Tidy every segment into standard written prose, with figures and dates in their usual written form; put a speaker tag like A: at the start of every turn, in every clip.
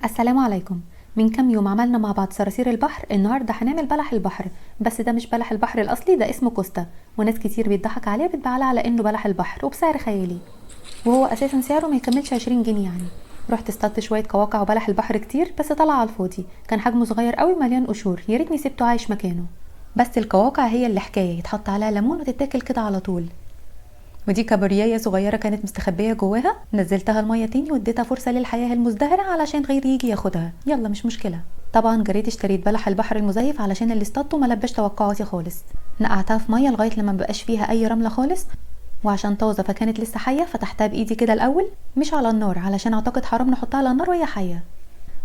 A: السلام عليكم. من كام يوم عملنا مع بعض صراصير البحر، النهارده هنعمل بلح البحر، بس ده مش بلح البحر الاصلي، ده اسمه كوستا، وناس كتير بيضحك عليه بتبيع على انه بلح البحر وبسعر خيالي، وهو اساسا سعره ما يكملش 20 جنيه يعني. رحت اصطدت شوية قواقع وبلح البحر كتير، بس طلع على الفاضي، كان حجمه صغير قوي مليان قشور، يا ريتني سبته عايش مكانه. بس القواقع هي اللي حكاية، يتحط عليها ليمون وتتاكل كده على طول. ودي كابوريايه صغيرة كانت مستخبيه جواها، نزلتها المية تاني واديتها فرصة للحياة المزدهرة علشان غيري يجي ياخدها، يلا مش مشكلة. طبعا جريت اشتريت بلح البحر المزيف علشان اللي اصطادته ما لبش توقعاتي خالص. نقعتها في مية لغاية لما مبقاش فيها اي رملة خالص، وعشان طازة فكانت لسه حيه فتحتها بايدي كده الاول، مش على النار علشان اعتقد حرام نحطها على النار وهي حيه.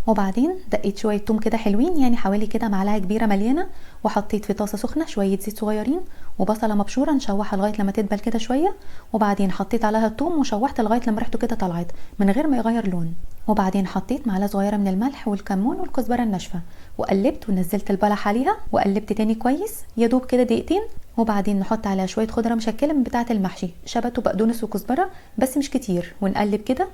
A: وبعدين دقيت شوية توم كده حلوين، يعني حوالي كده معلقه كبيرة مليانة، وحطيت في طاسه سخنة شوية زيت صغيرين وبصله مبشوره نشوحها لغاية لما تدبل كده شوية، وبعدين حطيت عليها التوم وشوحت لغاية لما ريحته كده طلعت من غير ما يغير لون. وبعدين حطيت معلقه صغيرة من الملح والكمون والكزبره الناشفه، وقلبت ونزلت البلح عليها وقلبت تاني كويس يا دوب كده دقيقتين. وبعدين نحط عليها شوية خضرة مشكلة من بتاعه المحشي، شبت وبقدونس وكزبره بس مش كتير، ونقلب كده.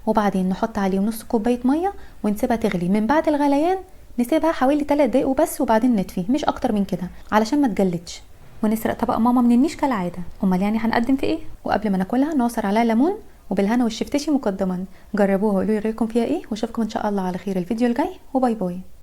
A: وبعدين نحط عليهم نص كوباية مية ونسيبها تغلي. من بعد الغليان نسيبها حوالي 3 دقايق وبس، وبعدين نطفي مش اكتر من كده علشان ما تجلدش. ونسرق طبق ماما من النيش كالعادة، امال يعني هنقدم في ايه؟ وقبل ما ناكلها نعصر عليها ليمون، وبالهنا والشفتشي مقدما. جربوها وقولوا لي رايكم فيها ايه، واشوفكم ان شاء الله على خير الفيديو الجاي، و bye bye.